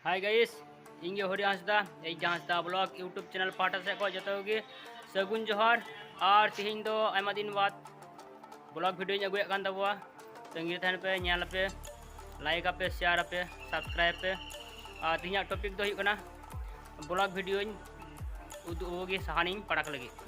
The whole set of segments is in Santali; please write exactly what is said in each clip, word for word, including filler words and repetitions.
Hi guys, ᱤᱧ ᱜᱮ ᱦᱚᱨᱤ ᱦᱟᱸᱥᱫᱟ, ᱮᱭ ᱡᱟᱦᱟᱸ ᱦᱟᱸᱥᱫᱟ vlog YouTube channel ᱯᱟᱦᱴᱟ ᱥᱮᱫ ᱠᱷᱚᱱ ᱡᱚᱛᱚ ᱜᱮ ᱥᱟᱹᱜᱩᱱ ᱡᱚᱦᱟᱨ᱾ ᱟᱨ ᱛᱮᱦᱮᱧ ᱫᱚ ᱟᱭᱢᱟ ᱫᱤᱱ ᱵᱟᱫ vlog video ᱤᱧ ᱟᱹᱜᱩᱭᱮᱫ ᱠᱟᱱ ᱛᱟᱵᱚᱣᱟ᱾ ᱛᱟᱺᱜᱤ ᱨᱮ ᱛᱟᱦᱮᱱ ᱯᱮ, ᱧᱮᱞ ᱟᱯᱮ, like ᱟᱯᱮ, share ᱟᱯᱮ, subscribe ᱯᱮ᱾ ᱟᱨ ᱛᱮᱦᱮᱧᱟᱜ topic ᱫᱚ ᱦᱩᱭᱩᱜ ᱠᱟᱱᱟ vlog video ᱤᱧ ᱩᱫᱩᱜ ᱟᱵᱚ ᱜᱮ ᱥᱟᱦᱟᱱᱤᱧ ᱯᱟᱲᱟᱜ ᱞᱟᱹᱜᱤᱫ᱾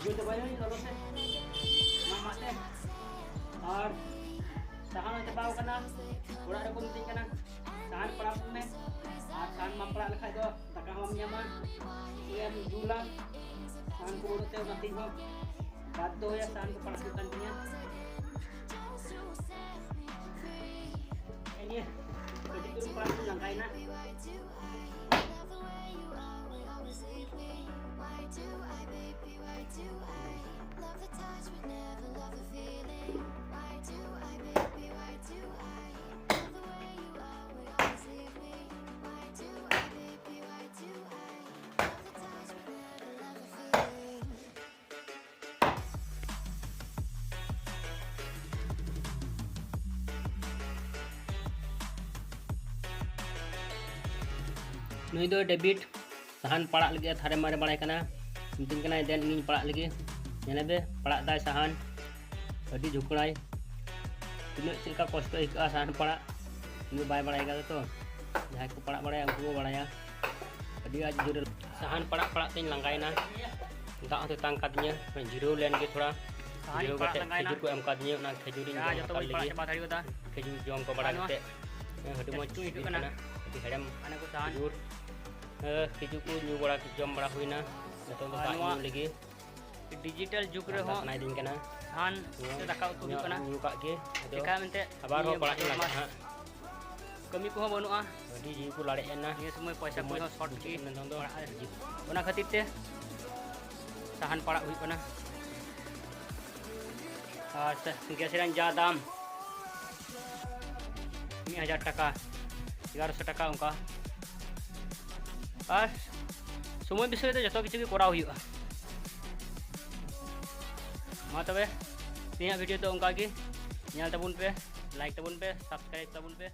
ᱵᱩᱡᱷᱟᱹᱣ ᱪᱟᱵᱟᱭᱟᱹᱧ ᱞᱚᱞᱚ ᱛᱮ᱾ ᱢᱟ, ᱢᱟ ᱛᱮ᱾ ᱟᱨ ᱥᱟᱦᱟᱱ ᱦᱚᱸ ᱪᱟᱵᱟᱣ ᱠᱟᱱᱟ᱾ ᱚᱲᱟᱜ ᱨᱮᱠᱚ ᱢᱤᱛᱟᱹᱧ ᱠᱟᱱᱟ, "ᱥᱟᱦᱟᱱ ᱯᱟᱲᱟᱜ ᱢᱮ, ᱟᱨ ᱥᱟᱦᱟᱱ ᱵᱟᱢ ᱯᱟᱲᱟᱜ ᱞᱮᱠᱷᱟᱡ ᱫᱚ ᱫᱟᱠᱟ ᱦᱚᱸ ᱵᱟᱢ ᱧᱟᱢᱟ, ᱪᱮᱫ ᱮᱢ ᱡᱩᱞᱟ?" ᱥᱟᱦᱟᱱ ᱠᱚ ᱵᱟᱹᱱᱩᱜ ᱛᱮ ᱚᱱᱟᱛᱮ ᱤᱧ ᱦᱚᱸ ᱵᱟᱫᱽᱫᱷᱚ ᱦᱚᱭᱮ ᱥᱟᱦᱟᱱ ᱠᱚ ᱯᱟᱲᱟᱜ ᱦᱩᱭᱩᱜ ᱠᱟᱱ ᱛᱤᱧᱟ᱾ ᱱᱤᱭᱟᱹ ᱠᱟᱹᱴᱤᱡ ᱪᱩᱞᱩᱝ ᱯᱟᱲᱟᱜ ᱛᱮᱧ ᱞᱟᱸᱜᱟᱭᱮᱱᱟ᱾ ᱱᱩᱭ ᱫᱚ ᱰᱮᱵᱷᱤᱰ ᱥᱟᱦᱟᱱ ᱯᱟᱲᱟᱜ ᱞᱟᱹᱜᱤᱫ ᱛᱷᱟᱨᱮ ᱢᱟᱨᱮ ᱵᱟᱲᱟᱭ ᱠᱟᱱᱟ, ᱢᱤᱛᱟᱹᱧ ᱠᱟᱱᱟᱭ, "ᱫᱮᱱ ᱤᱧᱤᱧ ᱯᱟᱲᱟᱜ ᱞᱟᱹᱜᱤᱫ᱾" ᱧᱮᱞᱮ ᱯᱮ, ᱯᱟᱲᱟᱜ ᱫᱟᱭ ᱥᱟᱦᱟᱱ, ᱟᱹᱰᱤ ᱡᱷᱩᱠᱲᱟᱭ᱾ ᱛᱤᱱᱟᱹᱜ ᱪᱮᱫ ᱞᱮᱠᱟ ᱠᱚᱥᱴᱚ ᱟᱹᱭᱠᱟᱹᱜᱼᱟ ᱥᱟᱦᱟᱱ ᱯᱟᱲᱟᱜ, ᱩᱱᱤ ᱵᱟᱭ ᱵᱟᱲᱟᱭ ᱠᱟᱫᱟ ᱛᱚ᱾ ᱡᱟᱦᱟᱸᱭ ᱠᱚ ᱯᱟᱲᱟᱜ ᱵᱟᱲᱟᱭᱟ ᱩᱱᱠᱩ ᱠᱚ ᱵᱟᱲᱟᱭᱟ᱾ ᱟᱹᱰᱤ ᱟᱸᱴ ᱡᱳᱨ ᱥᱟᱦᱟᱱ ᱯᱟᱲᱟᱜ ᱯᱟᱲᱟᱜ ᱛᱮᱧ ᱞᱟᱸᱜᱟᱭᱮᱱᱟ᱾ ᱫᱟᱜ ᱦᱚᱸ ᱛᱮᱛᱟᱝ ᱠᱟᱫᱤᱧᱟ, ᱡᱤᱨᱟᱹᱣ ᱞᱮᱱ ᱜᱮ ᱛᱷᱚᱲᱟ᱾ ᱥᱟᱦᱟᱱ ᱡᱤᱨᱟᱹᱣ ᱯᱟᱲᱟᱜ ᱠᱟᱛᱮ ᱞᱟᱸᱜᱟᱭᱮᱱᱟ᱾ ᱠᱷᱮᱡᱩᱨ ᱠᱚ ᱮᱢ ᱠᱟᱫᱤᱧᱟ, ᱚᱱᱟ ᱠᱷᱮᱡᱩᱨᱤᱧ ᱡᱟ ᱡᱚᱢ ᱡᱚᱛᱚ ᱦᱟᱛᱟᱲ ᱵᱟᱹᱧ ᱯᱟᱲᱟᱜ ᱞᱮᱜᱮ᱾ ᱪᱟᱵᱟ ᱫᱟᱲᱮᱭᱟᱫᱟ᱾ ᱠᱷᱮᱡᱩᱨ ᱡᱚᱢ ᱠᱚ ᱵᱟᱲᱟ ᱟᱨ ᱱᱚᱣᱟ ᱠᱟᱛᱮ, ᱦᱮᱸ, ᱦᱟᱹᱰᱤ ᱢᱚᱡᱽ ᱪᱮᱫ ᱪᱚᱝ ᱟᱹᱭᱠᱟᱹᱜ ᱟᱹᱭᱠᱟᱹᱜ ᱠᱟᱱᱟ? ᱠᱟᱱᱟ, ᱟᱹᱰᱤ ᱦᱮᱲᱮᱢ᱾ ᱦᱟᱱᱮ ᱠᱚ ᱥᱟᱦᱟᱱ᱾ ᱠᱷᱮᱡᱩᱨ, ᱦᱮᱸ, ᱠᱷᱮᱡᱩᱨ ᱠᱚ ᱧᱩ ᱵᱟᱲᱟ, ᱡᱚᱢ ᱵᱟᱲᱟ ᱦᱩᱭᱱᱟ᱾ ᱱᱤᱛᱚᱝ ᱫᱚ ᱟᱨ ᱫᱟᱜ ᱱᱚᱣᱟ ᱧᱩ ᱞᱟᱹᱜᱤᱫ᱾ ᱰᱤᱡᱤᱴᱟᱞ ᱡᱩᱜᱽ ᱞᱟᱸᱫᱟ ᱨᱮᱦᱚᱸ ᱥᱟᱱᱟᱭᱮᱫᱤᱧ ᱠᱟᱱᱟ᱾ ᱥᱟᱦᱟᱱ ᱱᱚᱣᱟ ᱥᱮ ᱫᱟᱠᱟ ᱩᱛᱩ ᱦᱩᱭᱩᱜ ᱠᱟᱱᱟ᱾ ᱧᱩ ᱠᱟᱜ ᱜᱮ᱾ ᱟᱫᱚ ᱪᱮᱠᱟ ᱢᱮᱱᱛᱮ ᱟᱵᱟᱨ ᱦᱚᱸ ᱱᱤᱭᱟᱹ ᱯᱟᱲᱟᱜ ᱤᱧ ᱵᱚᱨᱛᱚᱢᱟᱱ ᱞᱟᱜᱟᱜᱼᱟ ᱦᱟᱸᱜ᱾ ᱠᱟᱹᱢᱤ ᱠᱚᱦᱚᱸ ᱵᱟᱹᱱᱩᱜᱼᱟ᱾ ᱟᱹᱰᱤ ᱡᱤᱣᱤ ᱠᱚ ᱞᱟᱲᱮᱡ ᱮᱱᱟ᱾ ᱱᱤᱭᱟᱹ ᱥᱚᱢᱚᱭ ᱯᱚᱭᱥᱟ ᱟᱹᱰᱤ ᱠᱚ ᱢᱚᱡᱽ ᱦᱚᱸ ᱥᱚᱨᱴ ᱵᱩᱡᱷᱟᱹᱜ ᱜᱮ ᱠᱟᱱᱟ ᱱᱤᱛᱚᱝ ᱫᱚ᱾ ᱯᱟᱲᱟᱜ ᱨᱮ᱾ ᱚᱱᱟ ᱠᱷᱟᱹᱛᱤᱨ ᱛᱮ ᱥᱟᱦᱟᱱ ᱯᱟᱲᱟᱜ ᱦᱩᱭᱩᱜ ᱠᱟᱱᱟ᱾ ᱟᱨ ᱥᱮ ᱜᱮᱥ ᱨᱮᱱᱟᱜ ᱡᱟ ᱫᱟᱢ, ᱢᱤᱫ ᱦᱟᱡᱟᱨ ᱴᱟᱠᱟ, ᱮᱜᱟᱨᱚᱥᱚ ᱴᱟᱠᱟ ᱚᱱᱠᱟ᱾ ᱟᱨ ᱥᱚᱢᱚᱭ ᱵᱤᱥᱚᱭ ᱛᱮ ᱡᱚᱛᱚ ᱠᱤᱪᱷᱩ ᱜᱮ ᱠᱚᱨᱟᱣ ᱦᱩᱭᱩᱜᱼᱟ᱾ ᱢᱟ ᱛᱚᱵᱮ, ᱛᱮᱦᱮᱧᱟᱜ ᱵᱷᱤᱰᱤᱭᱳ ᱫᱚ ᱚᱱᱠᱟ ᱜᱮ᱾ ᱧᱮᱞ ᱛᱟᱵᱚᱱ ᱯᱮ, ᱞᱟᱭᱤᱠ ᱛᱟᱵᱚᱱ ᱯᱮ, ᱥᱟᱵᱥᱠᱨᱟᱭᱤᱵ ᱛᱟᱵᱚᱱ ᱯᱮ᱾